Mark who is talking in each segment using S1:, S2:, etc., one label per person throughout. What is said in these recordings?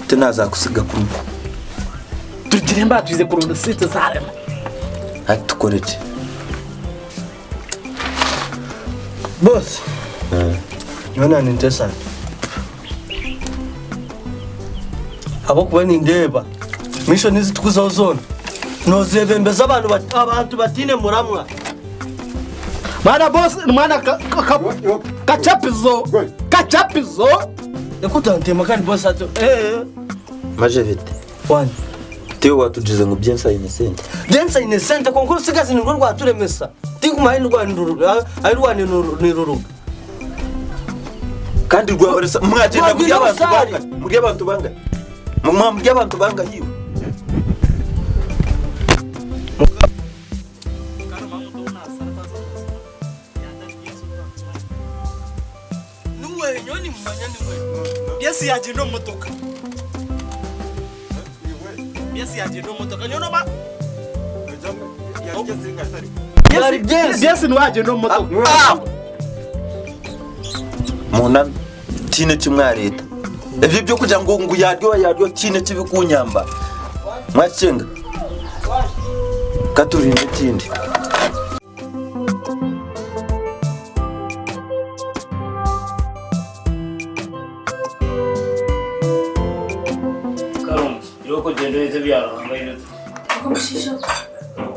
S1: Tinaza kusiga kunu.
S2: Tugire mba twize kuronda sente zarema.
S1: Hati tukore ki?
S3: Boss. Nyowe nintesa. Ahabw'okuba nindeeba mission ezi tukuzaho zoona nozebembeza abantu abantu bataine muramwa.
S2: Mwana boss, mwana kachapizo. Kachapizo.
S3: Reka otantema kandi boss ati eh
S1: Majevete.
S3: Wani.
S1: Tiwe watugize ngu Byensi aine sente.
S3: Byensi aine sente kwonka orutsigazi nirwo rwaturemesa. Tinkumanya ahi rwani niruruga.
S1: Kandi rwabaresa mwagyenda muri
S3: Rwagwire
S1: abantu
S3: obusaari.
S1: bangahi? Muri abantu bangahi? Mwa muri abantu bangahi iwe?
S3: Niwe nyowe nimumanya niwe.
S2: Byesi yagyenda omu motoka. Byesi yagyenda omu motoka. Nyowe noba
S3: Byari Byesi.
S2: Byesi niwe yagyenda omu motoka.
S1: Munami tihaine eki mwareeta. Ebyo eby'okugira ngu ngu yaryoha yaryoha tihaine eki birikunyamba. Mwakikyenga? Ka turinde ekindi.
S4: Karungi, iwe kugyenda oyete ebya Ruhanga aine oti.
S5: Omushaija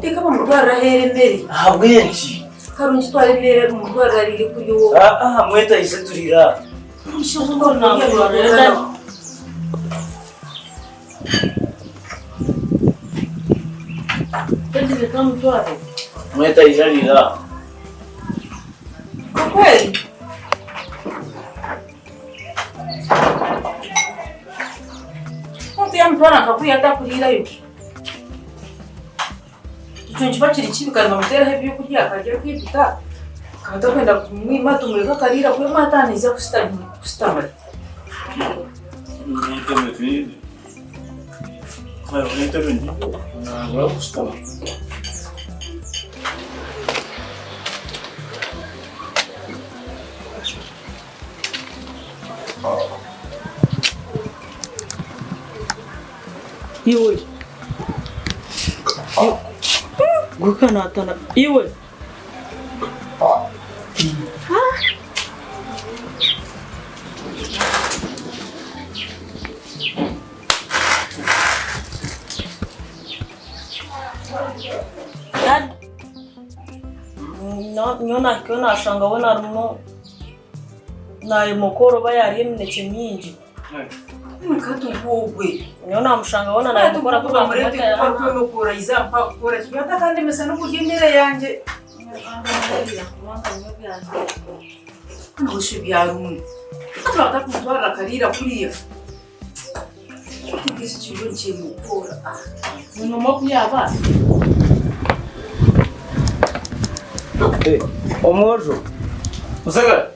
S5: reka bamutwarire aheeru emere.
S4: Ahabw'enki?
S5: Karungi twara emere mumutwarire ariire kuriya owe.
S4: Aa, mwete aije turiire aha.
S5: Omushaija ogwo namutwarira.
S4: Mwete aije ariire aha.
S5: Kweli? Omuntu yamutwara nka kuriya atakuriirayo. Ekyo nikiba kiri kibi kare bamuteeraho ebyokurya akarya akaiguta. Akaba atakwenda kumwima tumureke akariira kuba ataha naija kushutama.
S6: Iwe. Gukanatana. Iwe. Nyowe nahikayo nashanga we arimu nayemokora oba yarya eminekye mingi.
S5: Katugugwe.
S6: Nyowe namushanga we nayemokora ku
S5: Akandemesa n'okurya emere yangye. Nabusha ebyarumwe. Hati batakumutwarira akariira kuriya. Nk'eki kiriyo nikyemukora.
S4: Omwojo. Musagara.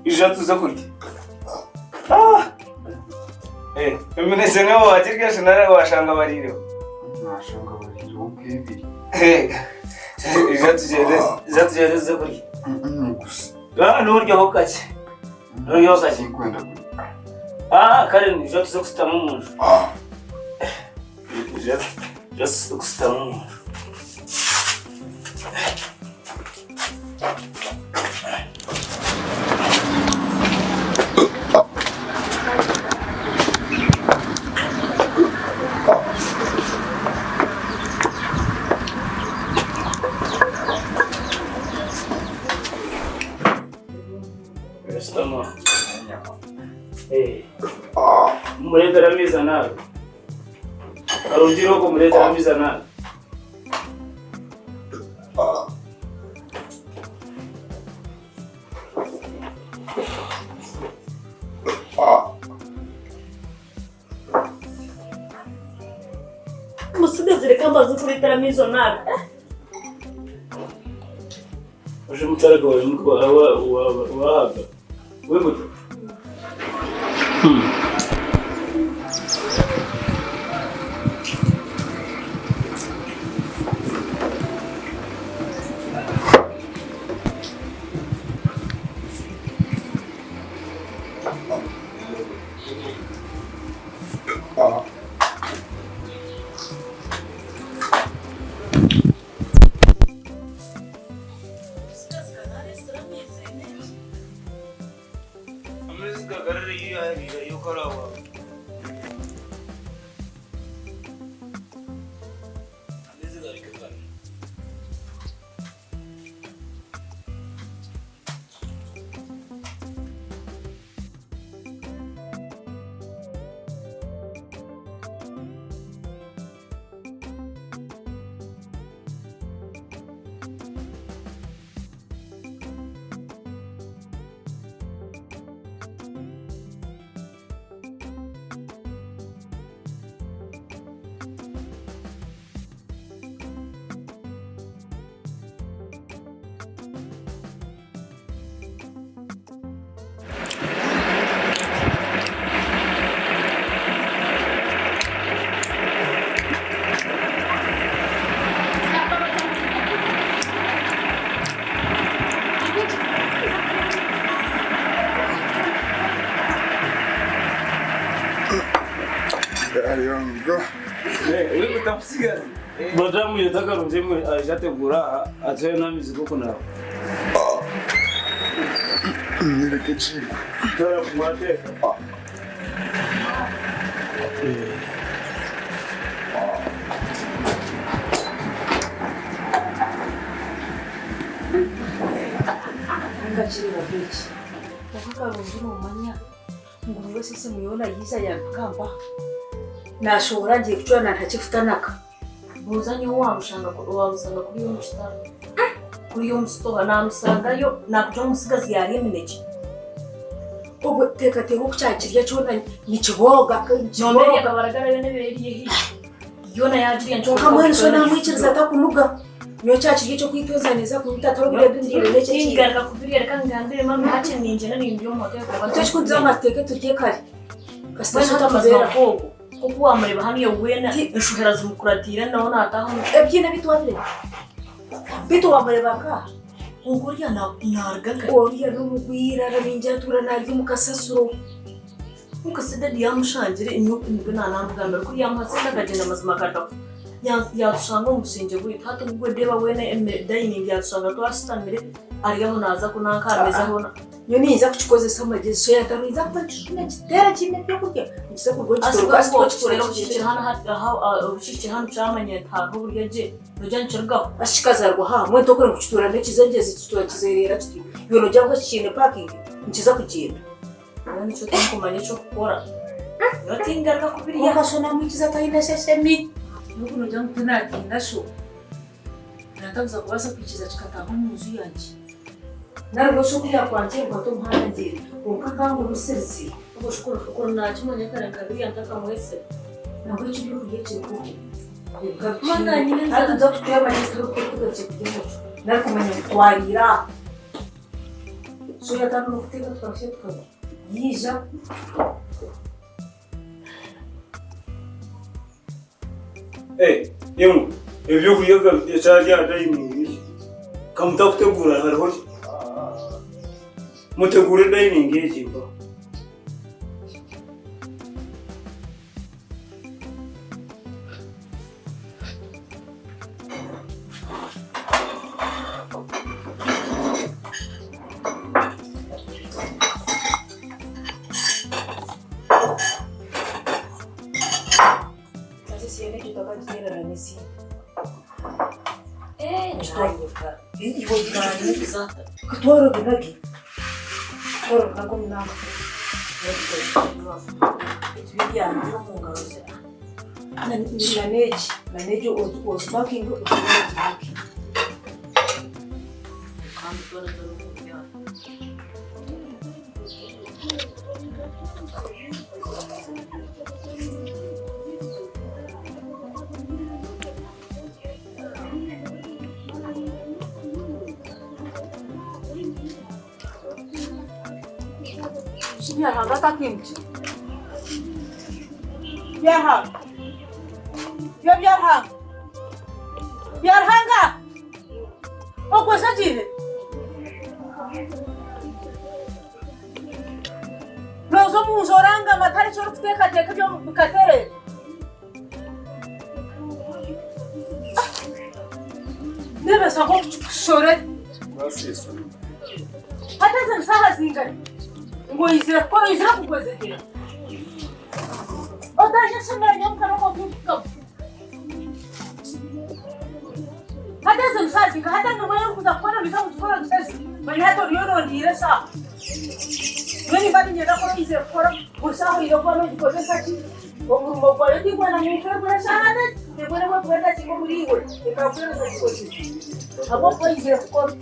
S4: Ija tuze kurya. Eminekye nawe wakirya shi nari washanga bariireho.
S7: Nashanga bariireho nk'ebiri.
S4: Ija tugyende, ija tugyende tuze kurya.
S7: Gusa.
S4: Ah, n'oryaho kakye. N'oryaho kakye.
S7: Tinkwenda kurya.
S4: Ah, kare ija tuze kusitama omu nju. Ija ija tuze kusitama omu nju. Sitama. Mureetera amaizi anaabe. Karungi okwo mureetere amaizi anaabe.
S6: Musigazi reka mbanze nkureetere amaizi onaabe.
S4: Uje mutara gwawe wahaga. Webuta. Wiguta musigazi. Madamu yeta Karungi aije ategura aha atuhe n'amaizi g'okunaaba.
S7: Nyereka ekiiko.
S4: Tora mwateeka.
S5: Nkakireeba eki. Kwonka Karungi noomanya ngu nyowe esimu yoona yaija yampika mpaha. Naashohora ngiye kucwa nantaki kutanaka.
S6: Buuza nyowe waamushanga waamusanga kuriya omu kitara. Kuriya omu sitoha naamusangayo naakugira ngu omutsigazi yaarya eminekye.
S5: Obwo teekateeka oku kyakirya kyona nikibooga
S6: Noomanya
S5: nikibooga.
S6: akabaragara yoona ebaire eri haihi. Yoona yaagirya nikyo
S5: Kwonka mbwenu sho naamwikiriza atakunuga. Nyowe kyakirya eky'okwitweza neeza kumuta atari oburya ebi ndiire n'eki ekindi.
S6: Tingaruka kubirya reka ngambire mama hakiri ningyenda nindya omu hoteri kwonka
S5: Nikyo kikugira ngu atuteeke turye kare. Kasita
S6: Mbwenu
S5: sho
S6: hati amazima
S5: tatubeera.
S6: nk'ogo nk'oku waamureeba hanu weena enshohera zimukuratiire nawe naataaha omu
S5: Ebiine ebi twabire. Beitu wamureeba nkaha?
S6: Kwonka oriya naaruga nkahi?
S5: Oriya n'omugwire aramingi atuura naarya omu kasasiro.
S6: Kwonka shi dadi yaamushangire nyowe nibwo naanamugambira kuri yaamuha sente akagyenda mazima akagaruka yaatushanga omu busingye bwaitu. Hati obwo reeba weena dayiningi yaatushanga twashutamire ari aho naaza kunanka aha meeza hoona.
S5: Nyowe niinyija kukikozesa amagyezi so yatarinza kuba nikishusha nikiteera kiine ebyokurya nikiza kuruga
S6: Asi
S5: okukitoroka
S6: obu okiteera okihikire hanu hati aha okihikire hanu kyamanya nti hariho oburyo gye nogira nikirugaho.
S5: Asi kikazaarwa ha mbwenu tokora ngu kituura n'ekizengyezi kituura kizereera kiti iwe nogira ngu eki kiine parking nikiza kugyenda.
S6: Nyowe nikyo tinkumanya eky'okukora. Nyowe tingaruka kubirya.
S5: Kwonka sho namwikiza atayine sheshemi. N'obu nogira ngu tinatiina sho, nantakuza kubaasa kwikiza kikataaha omu nju yangye. Nari bwo sho ku yakwangire nkwate omuhanda ngyende, kwonka akanga omusirizi.
S6: Obwo shi kuri naakimanya kare nkabirya ntakamwetsire.
S5: Nangwa eki ebyokurya ekiriho
S6: Mana nyine enjara.
S5: Hati nituza kutuha amagezi turikutugarukye kurya omucwe nari kumanya ngu twariire aha. So yatandika kuteeka tukarusya tukarya. Yaija.
S4: Eh, imwe ebyokurya ekyarya aha dining eki kamutakutegura hariho ki? Mutegure dining egi mpaho.
S5: Byaruhanga atakwimukire. Byaruhanga. Yo Byaruhanga. Byaruhanga! Ogwo shi agiire? Nooza omu nju orangama tihariho eki orikuteekateeka ebyo bikatereera. Ndeebesa nk'oku kikushorera. Hati ezi ni shaaha zingari? Ngu oizire kukora oizire kugwezegyera? Otaija shemera nyomuka n'okumpikamu. Hati ezi ni shaaha zingahi? Hati emirimo ei orikuza kukora noija kugikora nshezi? Manya hati oriyo orondiire eshaaha. Mbwenu nimba niinyenda kukora oizire kukora buri shaaha oine kuba noogikozesa ki? Omurimo gwawe tigwena ngu nfe gura eshaaha nibwo nibwo gura edakiika omuri iwe ekakuheereza kikozire ahabw'okuba oizire kukora.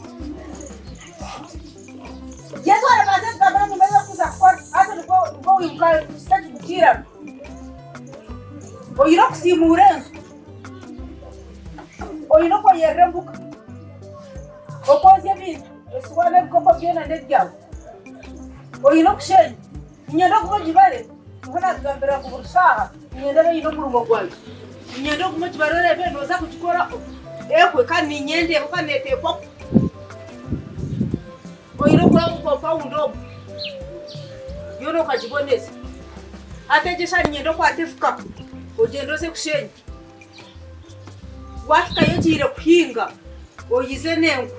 S5: Yetware banze kugambira emirimo ei orikuza kukora hati nibwo nibwo wimuka sitegi kukiirana. Oine okusiimuura enju, oine okwoyerera embuga, okwozya ebintu, esuwaani, ebikopo byona n'ebyawe, oine okusheenya. Niinyenda ogume ogibare, nikwo naakugambira ngu buri shaaha niinyenda ebe eine omurimo gwayo. Niinyenda ogume ogibare oreebe nooza kugikora ehwe kandi niinyenda ehwe kandi neeteekwa kuhwa. Oine okuraba omu kompawundi omu yoona okagiboneza. Hati egi eshaaha niinyenda okwate efuka ogyende oze kusheenya. Waahikayo ogiire kuhinga, oyize n'enku.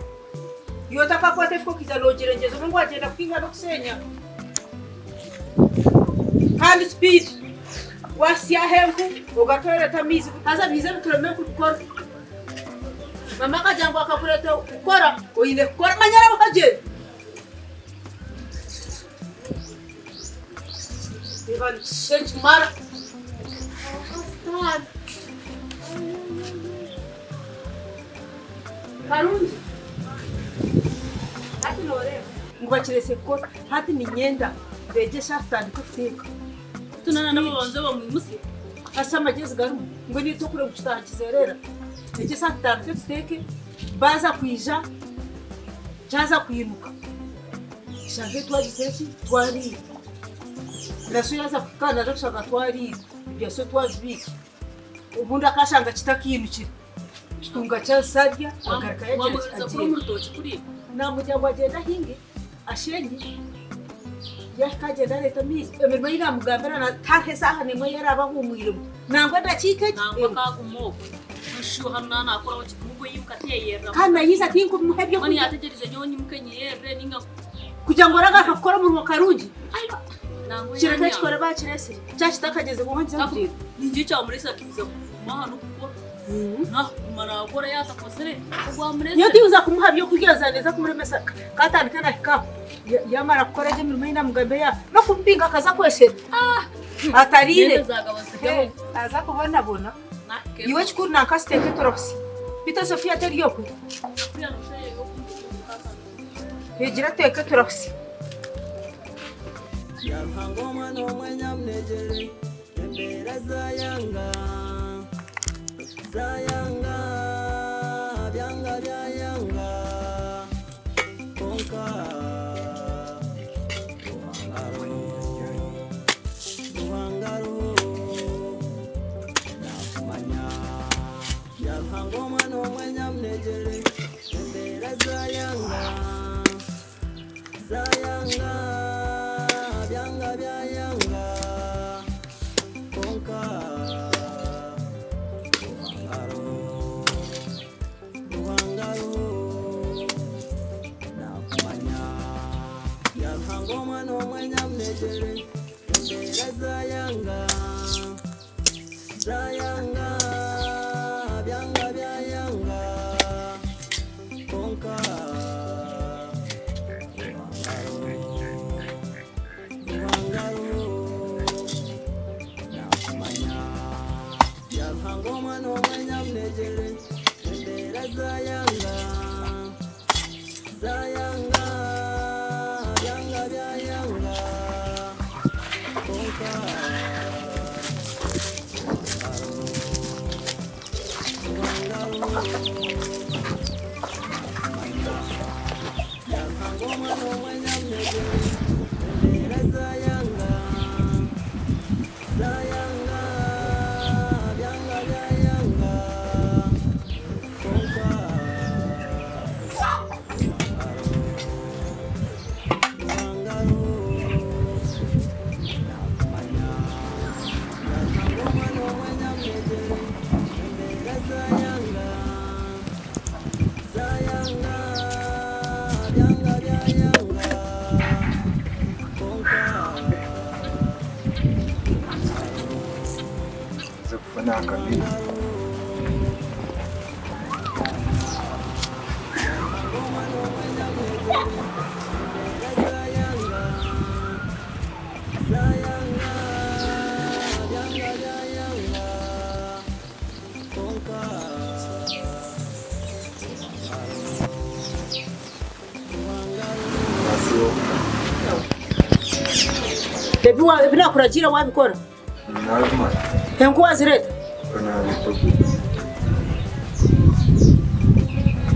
S5: Iwe otakakwata efuka okaija noogirengyeza obwo ngu wagyenda kuhinga n'okusheenya. Kandi sipiidi. Waasyaho enku, ogaruka oreeta amaizi haza biize bitureme kubikora. Mama akagira ngu akakureeta kukora, oine kukora. Manya reeba ogyende. Reeba nikishusha nikimara. Karungi. Hati nooreeba ngu bakireese kukora. Hati niinyenda beegyese aha tutandike kuteeka.
S6: Tunana nabo babanze bamwimuse.
S5: Hasi amagyezi garimu. Mbwenu itwe okureba ngu kitaaha nikizeerera. Beegyese aha tutandike tuteeke. Baaza kwija, kyaza kwinuka. Tushange twagize ki? Twariire. Na so yaaza kuhika naaza kushanga twariire. Ebya so twabibiika. Obundi akashanga kitakiinukire. Tutunga chance arya agarukayo agira ki?
S6: Wamuheriza kuri
S5: Agyenda.
S6: omu rutookye kuriya.
S5: Naamugira ngu agyende ahinge, ashenye, yaahika agyende areete amaizi. Emirimo ei naamugambira na tihariho esaaha n'emwe ei araabe ahuumwiremu. Nangwa edakiika egi
S6: Nangwa
S5: emwe.
S6: akaguma okwo. Nshuha na nakoraho ki ubwo yimuka ateyerera.
S5: Kandi nayiza tinkumuha
S6: Mbwenu
S5: ebyokurya.
S6: yategerize nyowe nyimuke nyeyerere ninga
S5: Kugira ngu oragaruka kukora omurimo karungi.
S6: Nangwa
S5: Kireka
S6: yanyanga.
S5: ekikore bakiresire. Kyakitakageze kwonka ngize kugira.
S6: Ningira ekyamuresa akiza kuguma hanu kukora. Nakuguma nakora yatakozire ogwamuresire.
S5: Nyowe tinza kumuha byokurya nza kumuremesa katandike nahika aho. Yamara kukora egyo emirimo ei namugambiire ya n'okumubinga akaza kweshera. Atariire.
S6: Sente zagaba zigaho.
S5: Aza kubonabona. Iwe ekikuru nanka siteeka eturobusi. Beitu esofiya teri okwe. Egira teeka eturobusi.
S8: Byaruhanga omwana omwe nyamunegyere embeera zayanga zayanga byanga byayanga kwonka Ruhanga ariho Ruhanga ariho nakumanya Byaruhanga omwana omwe nyamunegyere embeera zayanga Zayanga byanga byayanga kwonka Ruhanga ariho Ruhanga ariho nakumanya Byaruhanga omwana omwe nyamunegyere embeera zayanga Zayanga byanga byayanga kwonka Ruhanga ariho nakumanya Byaruhanga omwana omwe nyamunegyere embeera zayanga Zayanga byanga byayanga kwonka
S5: Ebi naakuragiira waabikora? Enku waazireeta?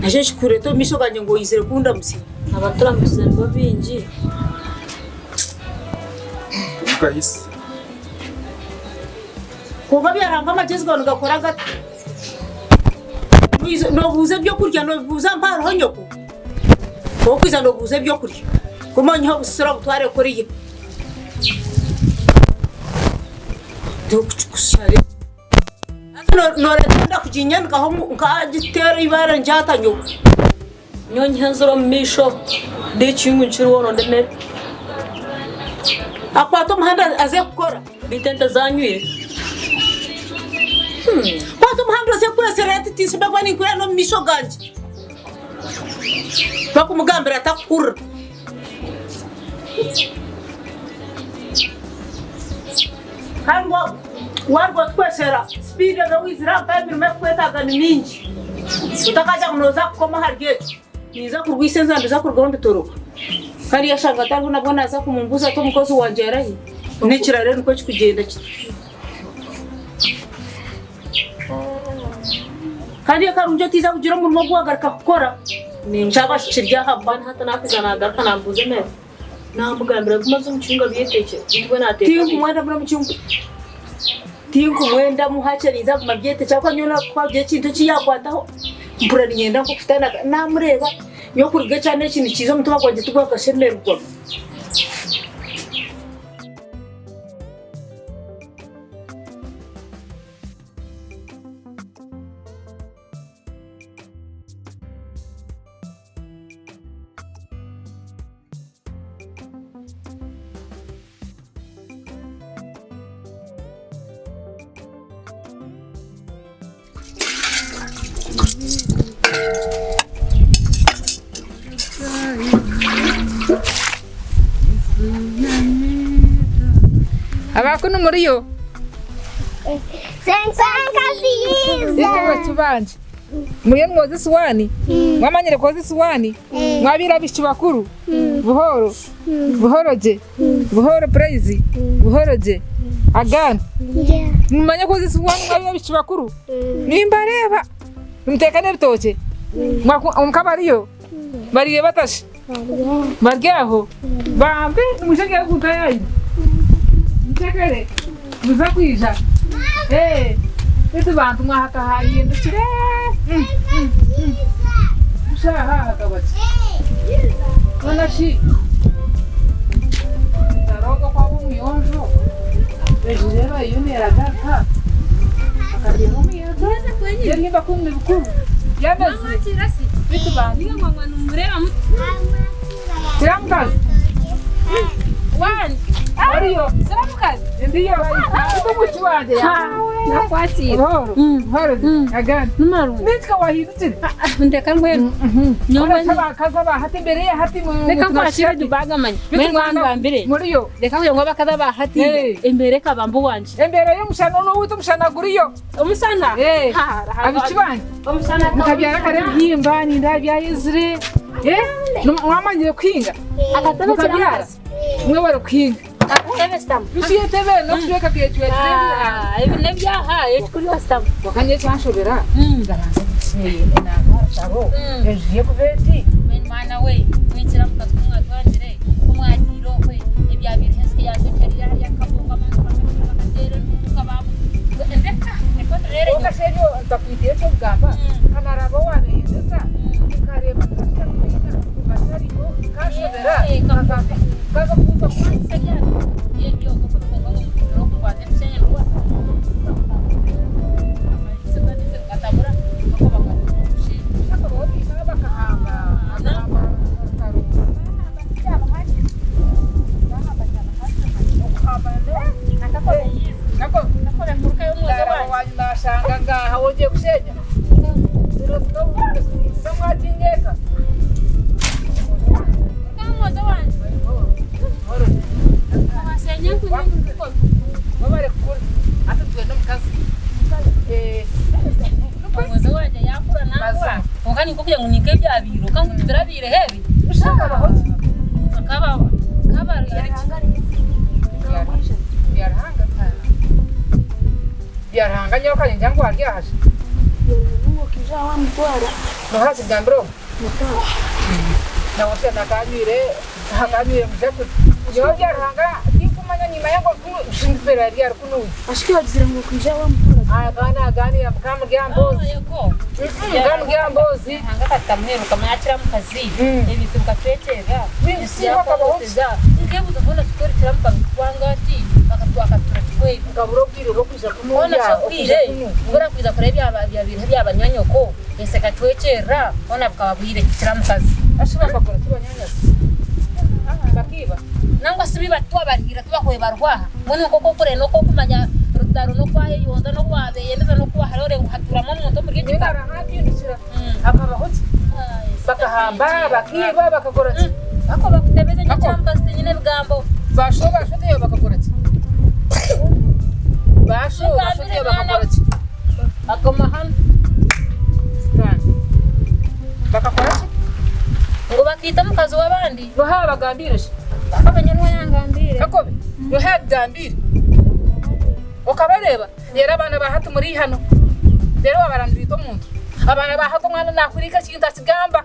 S5: Nakyo ekikureeta omu maisho gangye ngu oizire kundamutsya.
S6: Abaturamukize nibo baingi.
S5: Kwonka byaranga amagyezi gaawe nigakora gata? Noobuuza ebyokurya noobibuuza mpa hariho nyoko? Orikwija noobuuza ebyokurya guma onyihe obusisira obutware kuriya. Nooreeta enda kuginyanikaho nkagiteera eibaare ngyata nyowe.
S6: Nyowe nyihe enziro omu maisho, ndi ekiyungu nkiriho oronde emere.
S5: Akwate omuhanda aze kukora.
S6: Beitu ente zanywire.
S5: Kwata omuhanda oze kwesera ati tinshemeriire kuba ninkureba n'omu maisho gangye. Bakumugambira atakuhurira. Kandi waruga otwesera sipiidi obe waizire aha mpaho emirimo erikukwetaaga ni mingi. Otakagira ngu nooza kukoma ahari ekyo. Ninza kurwisa enjara ninza kurugaho nditoroka. Kandi yashanga atariho nabwo naaza kumumbuuza ati omukozi wangye arahi? N'ekiraro nikwo kirikugyenda kityo. Kandi ekarungi otiiza kugira omurimo ogu wagaruka kukora kyaba kiri aha
S6: Mbwenu hati nakuza nagaruka nambuuza emere. Namugambira guma oze omu kiyungu abyeteekye beitu we naateeka abiri.
S5: Tinkumwenda muri omu kiyungu. Tinkumwendamu hakye ninza kuguma mbyeteekye ahabw'okuba nyowe ku hakugira ekintu eki yankwataho mpurira niinyenda nk'okutanaga. Naamureeba nyowe kuruga ekyana eki nikiija omutima gwangye tigwakashemererwa.
S9: Abakunu muriyo? Itwe Muriyo nimwoza esuwaani? Mwamanyire kwoza esuwaani? Mwabaire abaishiki bakuru? Buhooro? Buhooro gye? Buhooro Praise? Buhooro gye? Agana? Nimumanya kwoza esuwaani mwabaire abaishiki bakuru? Nimbareeba! Nimuteeka n'ebitookye? Omuka bariyo? Bariire bata shi? Bari aho? Bambi nimwije ngeruka nka yaanyu. Mucekere muze kwija. Eh, beitu bantu mwahakahahindukire. Busha aha hakaba ki? Mbwenu shi Ndarooga ku aba omuyonjo, enju reeba eriyo neeragaruka, akateera omuyaga, n'ebihimba kunu nibikuru byamezire. Beitu bantu. Kiramukazi. Oriyo. Ndiyo. Omuki wangye.
S10: Nakwatire.
S9: Buhoro. Buhoro. Agandi. Ninka wahindukire.
S10: Ndeka mbwenu. Nyowe
S9: Abakazi aba hati mbere ya hati mu.
S10: Reka nkwatire tubagamanye. Mbwenu wangambire.
S9: Muriyo.
S10: Reka kugira ngu abakazi aba hati embere ekaba mbu wangye.
S9: Embere y'omushana n'owaitu omushana guriyo.
S10: Omushana?
S9: Abaishiki bangye.
S10: Omushana
S9: Mukabyara kare ebihimba nindeeba byayezire. Mwamanyire kuhinga?
S10: Akatebe
S9: Mukabyara?
S10: kiramukazi.
S9: Mwebare kuhinga.
S10: Akatebe sitamu.
S9: Bisi entebe n'okushweka kecwekire.
S10: Ebi n'ebyaha ekikuri wasitamu.
S9: Kwonka nyowe ekyanshobera ndabanza naarusharo enju ye kuba eti.
S10: Mbwenu mwana we, mwikira mukazi ku mwatwangire, ku mwagiire okwe, ebyabiireho ensi yaazekyerire hariya akabungo abantu bakakira bakateera enduuka baabu ndeka nikwo ndureere
S9: Kwonka shi ebyo ntakwitiire eky'okugamba, nkanaraba owaabeyendeza, nkareeba ngu batariho, kanshobera, nkaza kubuuza Nashanga ngaha wongeye kushenya mwatingeeka Webare kukura hati nitwenda omukazi.
S10: Omwojo wangye yaakura naakura kwonka ninka okugira ngu ninka ebyabaire kwonka ngu tibirabaireho ebi. Akabaho
S9: Byaruhanga Byaruhanga nyowe kanyengya ngu ari aha shi. Noha akigambire ogu? Nawe shana akanywire akanywire mujakuri. Nyowe Byaruhanga tinkumanya nimanya ngu nfera ryari kunuya.
S11: Ashike yagizire ngu kwija wamukora.
S9: Akaba naganira mukamurya mbozi. Mukamurya mbozi.
S10: Ruhanga akatamuheruka mwakira mukazi ebintu bikatwekyerera.
S9: Bisiiba akabaho ki?
S10: Nkebuuza hoona tukwerekera mukabitwanga ati akatwakatura kikwega.
S9: Nkabura obwire bw'okwija
S10: kunuya. Hoona shi obwire bw'orakwija kureeba ebyabaireho ebya banyanyoko ensi ekacwekyerera hoona bukaba bwire ki kiramukazi.
S9: Hashi bakakora ki banyanyazi? Bakiiba?
S10: Nangwa si biba twabarihirira tubahweye baruho aha. Mbwenu nk'oku orikureeba n'oku orikumanya Rutaro n'oku ayeyonza n'oku abeyendeza n'oku hariho oreeba ngu hatuuramu omuntu omuri egi
S9: ka. Harahampindukira hakabaho ki? Bakahamba, bakiiba, bakakora ki?
S10: Bako bakutebeza nyowe kiramukazi tinyine ebigambo.
S9: Basho bashoteyo bakakora ki? Basho bashoteyo bakakora ki?
S10: Agoma hanu.
S9: Sitaane. Bakakora ki?
S10: Ngu bakaita omukazi w'abandi.
S9: Noha yabagambiire shi?
S10: Kakobe nyowe niwe yangambiire.
S9: Kakobe noha yakugambiire? Okabareeba? Reero abaana ba hati muri eihano. Reero waabara nibita omuntu. Abaana ba hati omwana naahurika ekintu akigamba.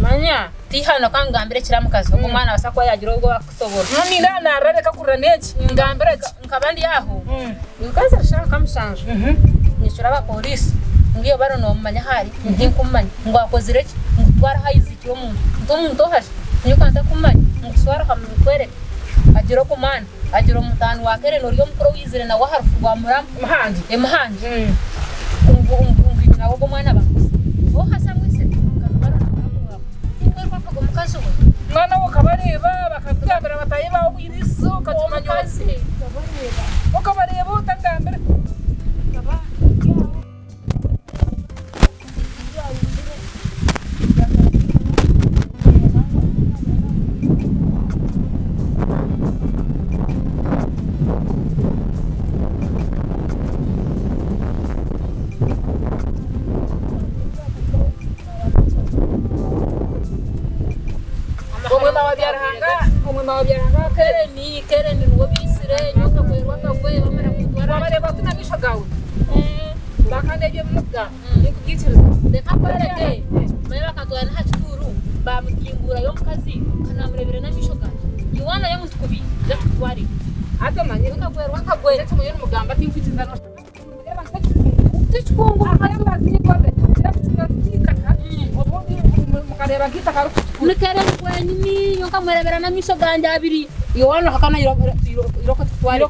S10: Manya tihano ka nkugambire ekiramukazi ogwo omwana nabaasa kuba yagira obwoba kukusoborora.
S9: Nindeeba narira reka kurira n'eki ngambire ki?
S10: Nkaba ndi aho nkaza shaaha nka mushanju nyecura aba police ngu iwe baro nomumanya ahu ari ngu tinkumumanya ngu akozire ki ngu twara ahu aizikire omuntu nti omuntu oha shi nyowe nkaba ntakumumanya ngu twara aha nkwereke agira ogu mwana agira omutaani wa Keren ori omukuru owaizire nawe aha rufu rwa muramu
S9: Muhangi
S10: Muhangi ngu ngu nyina w'ogwo mwana bamwitsire oha shi amwitsire nkaba baro namuramu waawe tinkwerwa akaga omukazi we.
S9: Mwana we okabareeba bakakugambira bataahi baawe obwire okakimanya
S10: Omukazi.
S9: Okabareeba otagambire. Omwema wa Byaruhanga, omwema wa Byaruhanga
S10: Kereni, Kereni niwe baitsire, nyowe nkagwerwa akagwe bamara kuntwara.
S9: Wabareeba ota n'amaisho gaawe? Bakandi ebyo ebi orikugamba tinkubyikiriza.
S10: Reka nkwereke, manya bakantwara n'aha kituuru bamutimbuurayo omukazi nka naamureebire n'amaisho gangye. Yowaana y'omuntu kubi, ija tukutware.
S9: Hati omanyire
S10: Nkagwerwa akagwe.
S9: Eki muriyo nimugamba tinkwikiriza.
S10: Nikereni wenyini nyowe nkamwerebera n'amaisho gangye abiri. Yowaana hakana iroko tukutware.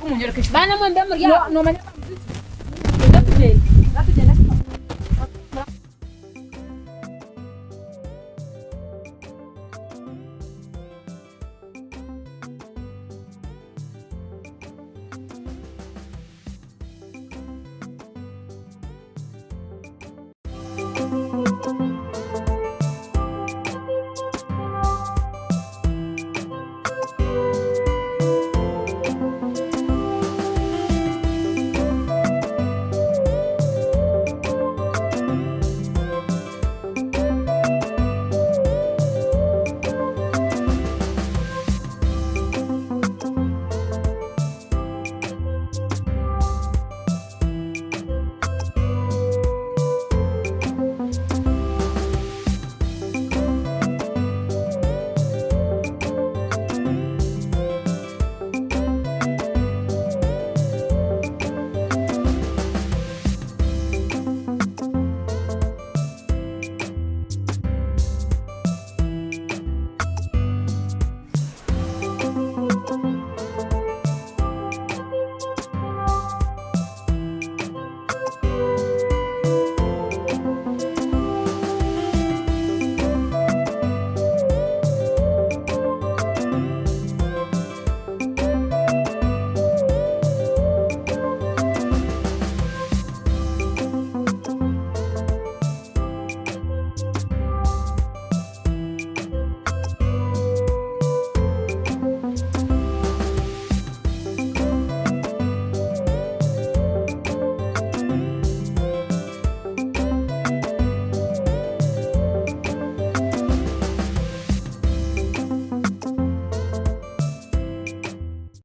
S10: Baana mwe mbe muri aho.